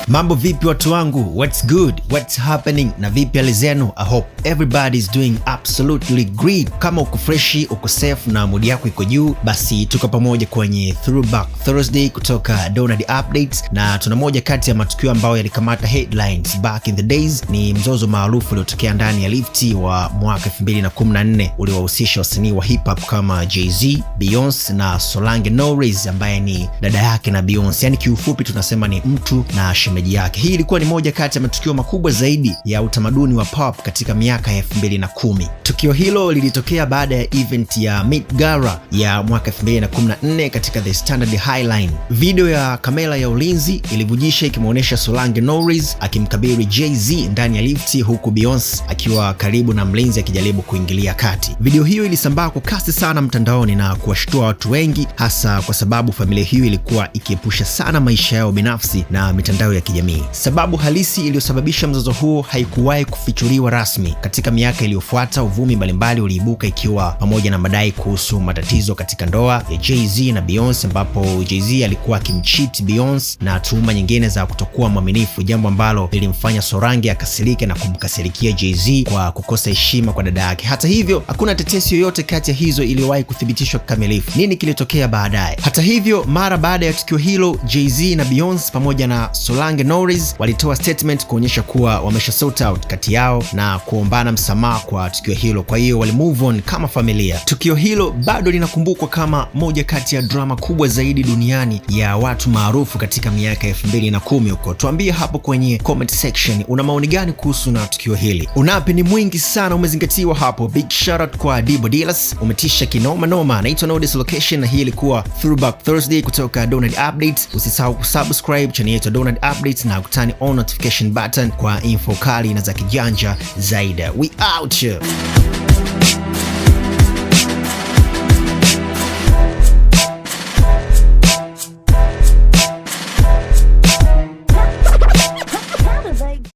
Mambo vipi watu wangu, what's good, what's happening na vipi hali zenu? I hope everybody is doing absolutely great. Kama uko freshi, uko safe na mood yako iko juu, basi tuko pamoja kwenye Throwback Thursday kutoka Donald Updates, na tuna moja kati ya matukio ambayo yalikamata headlines back in the days. Ni mzozo maarufu uliotokea ndani ya lifti wa mwaka 2014 uliowahusisha wasanii wa hip hop kama Jay-Z, Beyonce na Solange Knowles ambaye ni dada yake na Beyonce. Yani kiufupi tunasema ni mtu na shemeji yake. Hii ilikuwa ni moja kati ya matukio makubwa zaidi ya utamaduni wa pop katika miaka ya 2010. Tukio hilo lilitokea baada ya event ya Met Gala ya mwaka 2014 katika The Standard Highline. Video ya kamera ya ulinzi ilivujisha ikimwonyesha Solange Knowles akimkabili Jay-Z ndani ya lifti huku Beyonce akiwa karibu na mlinzi akijaribu kuingilia kati. Video hiyo ilisambaa kwa kasi sana mtandaoni na kuwashtua watu wengi, hasa kwa sababu familia hiyo ilikuwa ikiepusha sana maisha yao binafsi na mitandao ya kijamii. Sababu halisi iliyosababisha mzozo huo haikuwahi kufichuliwa rasmi. Katika miaka iliyofuata, uvumi mbalimbali uliibuka ikiwa pamoja na madai kuhusu matatizo katika ndoa ya Jay-Z na Beyonce, ambapo Jay-Z alikuwa akimcheat Beyonce na tuhuma nyingine za kutokuwa mwaminifu, jambo ambalo lilimfanya Solange akasirike na kumkasirikia Jay-Z kwa kukosa heshima kwa dada yake. Hata hivyo, hakuna tetesi yoyote kati ya hizo iliyowahi kuthibitishwa kikamilifu. Nini kilitokea baadaye? Hata hivyo, mara baada ya tukio hilo, Jay-Z na Beyonce pamoja na Solange Knowles walitoa statement kuonyesha kuwa wamesha sort out kati yao na kuombana msamaha kwa tukio hilo. Kwa hiyo wali move on kama familia. Tukio hilo bado linakumbukwa kama moja kati ya drama kubwa zaidi duniani ya watu maarufu katika miaka 2010 huko. Tuambie hapo kwenye comment section, una maoni gani kuhusu na tukio hili? Unape ni mwingi sana umezingatiwa hapo. Big shout out kwa Dibo Dealers, umetisha kinoma noma. Naitwa No Dislocation na hii ilikuwa Throwback Thursday kutoka Donald Updates. Usisahau kusubscribe channel yetu Donald Updates na kuturn on notification button kwa info kali na za kijanja zaidi. We out here.